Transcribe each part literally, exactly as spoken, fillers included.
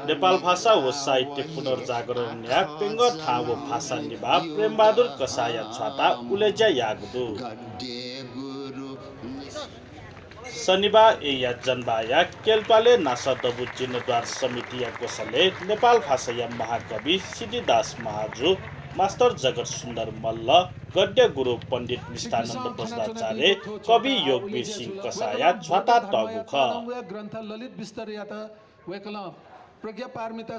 नेपाल भाषा व साहित्य पुनर्जागरण न्ह्याः प्यंगः थां व भाषा निभाः प्रेमबहादुर कसाःया छ्वाताः उलेज्या याःगु दु। शनिबाः येँया जनबाःया केल्पालय् नासः दबू जीर्णोद्धार समितिया ग्वसालय् नेपाल भाषाया महाकवि सिद्धिदास महाजु, मास्टर जगत सुन्दर मल्ल, गद्य गुरु पण्डित निष्ठानन्द बज्राचार्य, कवि योगवीर सिंह कसाःया छ्वाताः तःगु खः।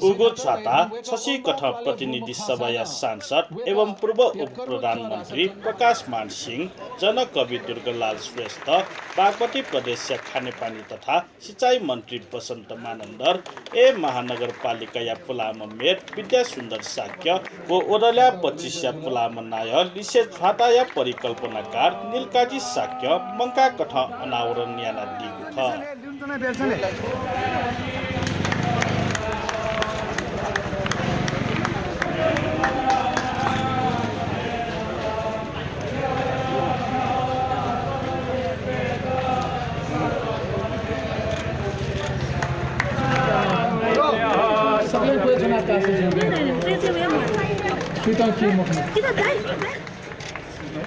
उगु छ्वाताः छसिकथं प्रतिनिधि सभाया सांसद एवं पूर्व उपप्रधानमन्त्री प्रकाशमान सिंह, जनकवि दुर्गालाल श्रेष्ठ, बागमती प्रदेशया खानेपानी तथा सिँचाइ मन्त्री बसन्त मानन्धर, येँ महानगरपालिकाया पुलांम्ह मेयर विद्यासुन्दर शाक्य व वडा ल्याः पच्चिसया पुलांम्ह नायः लिसे छ्वाताःया परिकल्पनाकार नीलकाजी शाक्य मंकाःकथं अनावरण यानादीगु खः।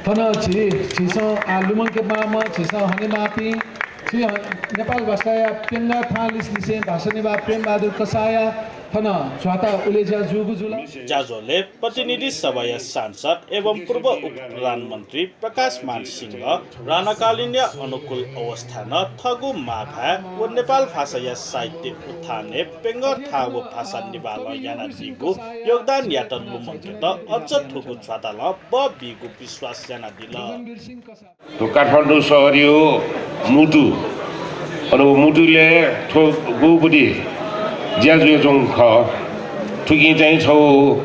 थन झी, झीसं आः लुमंके माःम्ह, झीसं हनेमाःपिं, झी नेपाल भाषाया प्यंगः थां लिसलिसें भाषा निभाः प्रेमबहादुर कसाःया थन छ्वाताः उलेज्या जूगु जुल। ज्याझ्वलय् प्रतिनिधि सभाया सांसद एवं पूर्व उपप्रधानमन्त्री प्रकाशमान सिंह राणाकालीनया अनुकूल अवस्थां थःगु मांभाय् व नेपाल भाषाया साहित्य उत्थानय् प्यंगः थां व भाषा निभालं यानादीगु योगदानयात लुमंकेत अझ थुगु छ्वातालं बः बीगु विश्वास यानादिल। थ्व काठमाडौं शहरया मुटु, अन व मुटुलय् थ्व गुपति ज्या जुयाच्वंगु खः। थुकिं चाहिँ छगू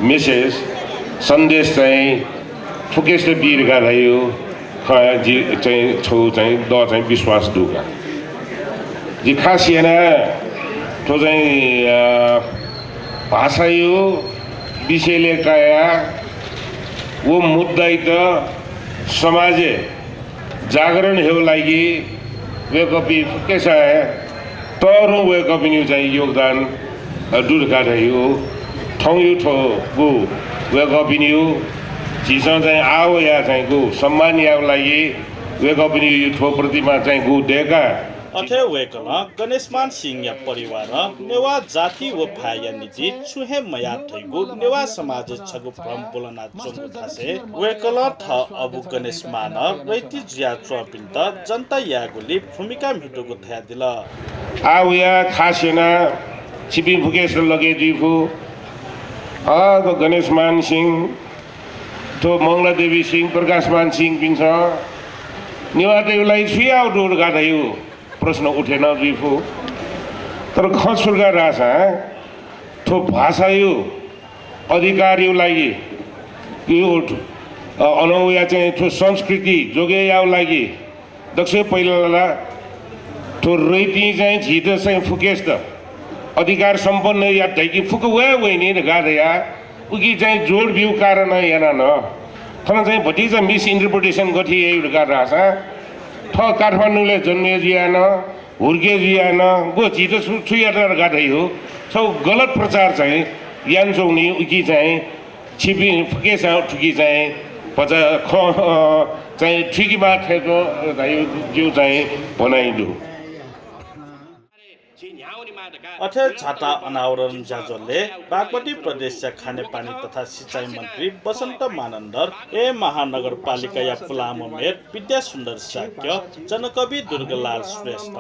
message, सन्देश चाहिँ फुक्कसित बी धकाः धयागु खँ जिं चाहिँ छगू चाहिँ दः चाहिँ विश्वास दु का। जिं खास यानाः थ्व चाहिँ, अ, भाषाया विषयलय् कयाः व मुद्दायात समाजय् जागरण हयेगु लागि वय्कःपिं फुक्कसिनं तःधंगु वय्कःपिनिगु चाहिँ योगदान, अ, दु धकाः धयागु। थौंया थ्व गु वय्कःपिनिगु झीसं चाहिँ आः वयाः चाहिँ गु सम्मान यायेगु लागि वय्कःपिनिगु थ्व प्रतिमा चाहिँ गु दय्काः अथे वय्कलं गणेशमान सिंहया परिवारं नेवाः जाति व भाय्‌या निंतिं छुं हे मयाः धइगु नेवाः समाजय् छगू भ्रम ब्वलनाच्वंगु धासें वय्कलं थः अबु गणेशमानं रैथी जुयाच्वंपिन्त जनता यायेगुलिइ भूमिका म्हितूगु धयादिल। आः वयाः खास यानाः छिपिं फुक्कसित लगे जुइफु। अ, थ्व गणेशमान सिंह, थ्व मंगलादेवी सिंह, प्रकाशमान सिंहपिन्सं नेवाःतय्गु लागि छु याःगु दु धकाः धइगु प्रश्न उठे नं जुइफु। तर खँ छु धकाः धाःसा थ्व भाषाया अधिकारया लागि यो, अ, अन वयाः चाहिँ थ्व संस्कृति जोगे यायेगु लागि दक्वसिबें पहिला ला थ्व रैतिं चाहिँ झीत चाहिँ फुक्कसित अधिकार सम्पन्न यात धइगु फुक्क वये वइनि धकाः धयाः उकी चाहिँ जोड ब्यूगु कारणं यानाः नं थन चाहिँ भतिचा misinterpretation गथे याइगु धकाः धाःसा थः काठमाडौंलय् जन्मे जुयाः नं, हुर्के जुयाः नं, व झीत छु, छु यात धकाः धइगु छगू गलत प्रचार चाहिँ यानाच्वंगुलिं उकी चाहिँ छिपिं फुक्कसिनं थुकी चाहिँ भचा खँ, अ, चाहिँ थुइकेमाः थें च्वं धइगु जिगु चाहिँ भनाइ दु। अथे छ्वाताः अनावरण ज्याझ्वलय् बागमती प्रदेशया खानेपानी तथा सिँचाइ मन्त्री बसन्त मानन्धर, येँ महानगरपालिकाया पुलांम्ह मेयर विद्यासुन्दर शाक्य, जनकवि दुर्गालाल श्रेष्ठ,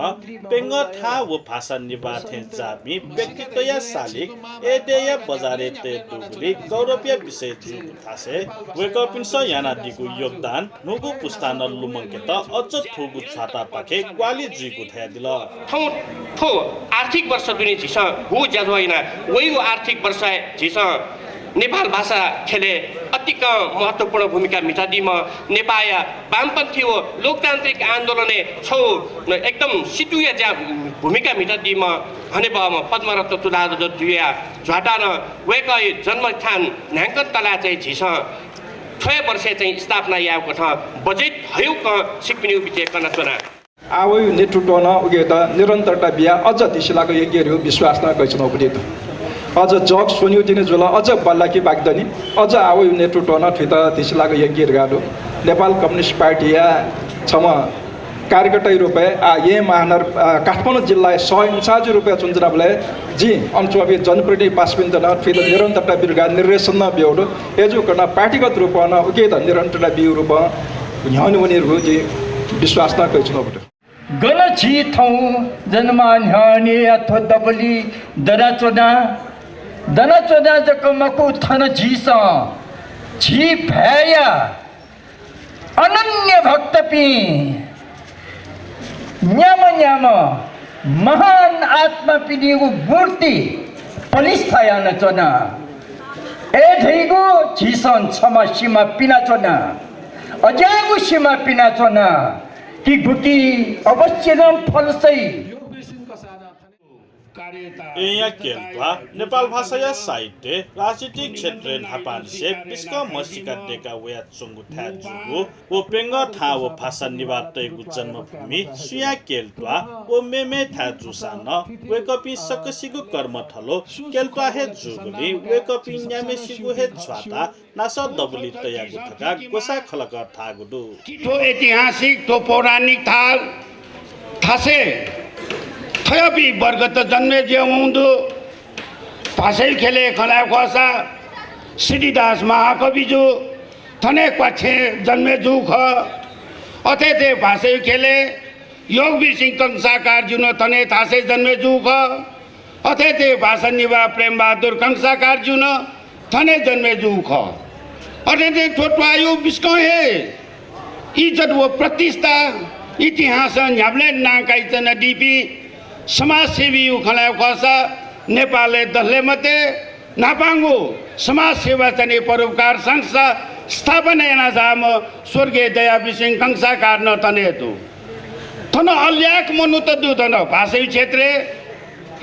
प्यंगः थां व भाषा निभाः थें जाःपिं व्यक्तित्वया सालिक येँ देय्‌या बजारय् तये दुगुलिइ गौरवया विषय जूगु धासें वय्कःपिन्सं यानादीगु योगदान न्हूगु पुस्तां नं लुमंकेत अझ थुगु छ्वाताःपाखें ग्वाहालि जुइगु धयादिल। थौं थ्व आर्थिक वर्ष दुने झीसं गु ज्याझ्वः याना, वइगु आर्थिक वर्षय् झीसं नेपाल भाषा ख्यलय् अतिकं महत्त्वपूर्ण भूमिका म्हितादीम्ह नेपाःया वामपन्थी व लोकतान्त्रिक आन्दोलनय् छगू एकदम सितुया ज्या भूमिका म्हितादीम्ह हनेबहःम्ह पद्मरत्न तुलाधरजुया झ्वातालं वय्कःया जन्मस्थान न्हाय्कं तलाः चाहिँ झीसं थ्व हे वर्षय् चाहिँ स्थापना यायेगु कथं बजेट हयेगु खँ छिकपिनिगु बिचय् कनाच्वना। आः वयु नेतृत्वं नं उकियात निरन्तरता बियाः अझ धिसिलाक यंकेगु विश्वास नं कयाच्वनागु दु। अझ जग स्वन्यु तिनि जुल, अझ बल्लाकी बाकी दनि, अझ आः वयु नेतृत्वं नं थुइत धिसिलाक यंके धकाः दु। नेपाल कम्युनिस्ट पार्टीया छम्ह कार्यकर्ताया रूपय् आः येँ महानगर, अ, काठमाडौँ जिल्लाया सह इन्चार्जया रूपय् च्वनाच्वनाबलय् जिं अन च्वंपिं जनप्रतिनिधि पासापिन्त नं थुइत निरन्तरता बी धकाः निर्देशन नं ब्यूगु दु। अय्जूगु खःसा पार्टीगत रूपं नं उकियात निरन्तरता बीगु रूपं न्ह्यःने वनी धकाः जिं विश्वास नं कयाच्वनागु दु। गन झी थौं जन्म न्ह्यःनेया थ्व दबुलिइ दनाच्वना, दनाच्वना जक मखु, थन झीसं झी भाय्‌या अनन्य भक्तपिं, न्याम्ह न्याम्ह महान आत्मापिनिगु मूर्ति प्रतिष्ठा यानाच्वना। अय् धइगु झीसं छम्ह सिमा पिनाच्वना, अज्याःगु सिमा पिनाच्वना। कि गुकी अवश्य नं फल सइ। येँया केल्ट्वाः नेपाल भाषाया साहित्य, राजनीतिक क्षेत्रय् न्हापांनिसें बिस्कं म्हसीका दय्‌का वयाच्वंगु थाय् जूगु व प्यंगः थां व भाषा निभाः तयेगु जन्मभूमि सुयां केल्ट्वाः व मेमेथाय् जूसां नं वय्‌कःपिं सकसिगु कर्मथलो केल्ट्वाः हे जूगुलिं वय्‌कःपिं न्याम्हसिगु हे ध्वाथाय् नासः दबुलिइ तयागु धकाः ग्वसाः खलकं धाःगु दु। थ्व ऐतिहासिक, थ्व पौराणिक थाय्, थासय् थज्याःपिं वर्गत जन्मे जुयावंगु दु। भाषाया ख्यलय् खँ ल्हायेगु खःसा सिद्धिदास महाकवि जु थन हे क्वाच्छें जन्मे जूगु खः। अथे थें भाषाया ख्यलय् योगवीर सिंह कंसाकार जु नं थन हे थासय् जन्मे जूगु खः। अथे थें भाषा निभाः प्रेमबहादुर कंसाकार जु नं थन हे जन्मे जूगु खः। अथे थें थ्व त्वाःया बिस्कं हे इज्जत व प्रतिष्ठा इतिहासं न्ह्याबलें नां काइच्वनादीपिं समाजसेवीया खँ ल्हायेगु खःसा नेपालय् दकलय् मते न्हापांगु समाजसेवा चाहिँ परोपकार संस्था स्थापना यानाः झाःम्ह स्वर्गीय दयावीर सिंह कंसाकार नं थन हे दु। थन अल्याक मनूत दु, थन भाषाया क्षेत्रय्,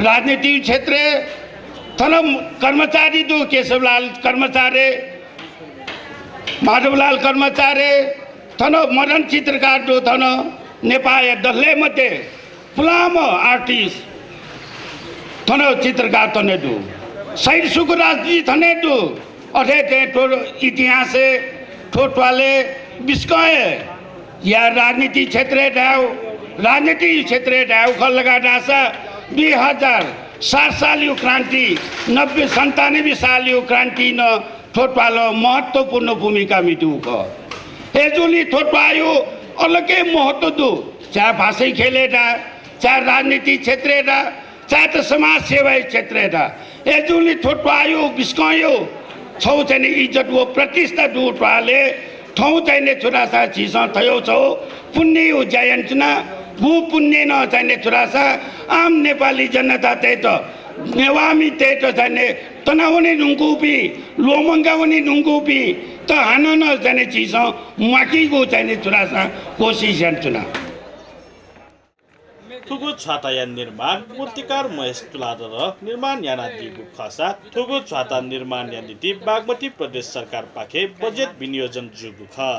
राजनीतिया क्षेत्रय्, थन कर्मचारी दु, केशवलाल कर्माचार्य, माधवलाल कर्माचार्य, थन मदन चित्रकार दु, थन नेपाःया दकलय् मते पुलांम्ह artist थन चित्रकार थन हे दु। शहीद सुखराज जी थन हे दु। अथे थें थ्व इतिहासय् थ्व त्वालय् बिस्कं हे या राजनीति क्षेत्रय् धायेगु, राजनीति क्षेत्रय् धायेगु खँ ल्हाये धाःसा दुई हजार सात सालया क्रान्ति, नब्बे सन्तानब्बे सालया क्रान्ति नं थ्व त्वालं महत्त्वपूर्ण भूमिका म्हितू खः। अय्जूगुलिं थ्व त्वाःया अलग हे महत्त्व दु। चाहे भाषाया ख्यलय् धाये, चाहे राजनीति क्षेत्रय् धाये, चाहे त समाज सेवाया क्षेत्रय् धाये। अय्जूगुलिं थ्व त्वाःया बिस्कंया छगू चाहिँ इज्जत व प्रतिष्ठा दुगु त्वालय् थौं चाहिँ छु धाःसा झीसं थज्याःगु छगू पुण्यया ज्या यानाच्वना। गुगु पुण्यं नं चाहिँ छु धाःसा आम नेपाली जनतातय्त, नेवाःमितय्त चाहिँ तनावने धुंकूपिं, ल्वःमंकावने धुंकूपिं त हानं नं चाहिँ झीसं म्वाकीगु चाहिँ छु धाःसा कोसिस यानाच्वना। थुगु ध्वाथाया निर्माण मूर्तिकार महेश तुलाधरं निर्माण यानादीगु खःसा थुगु ध्वाथा निर्माणया निंतिं बागमती प्रदेश सरकारपाखें बजेट विनियोजन जूगु खः।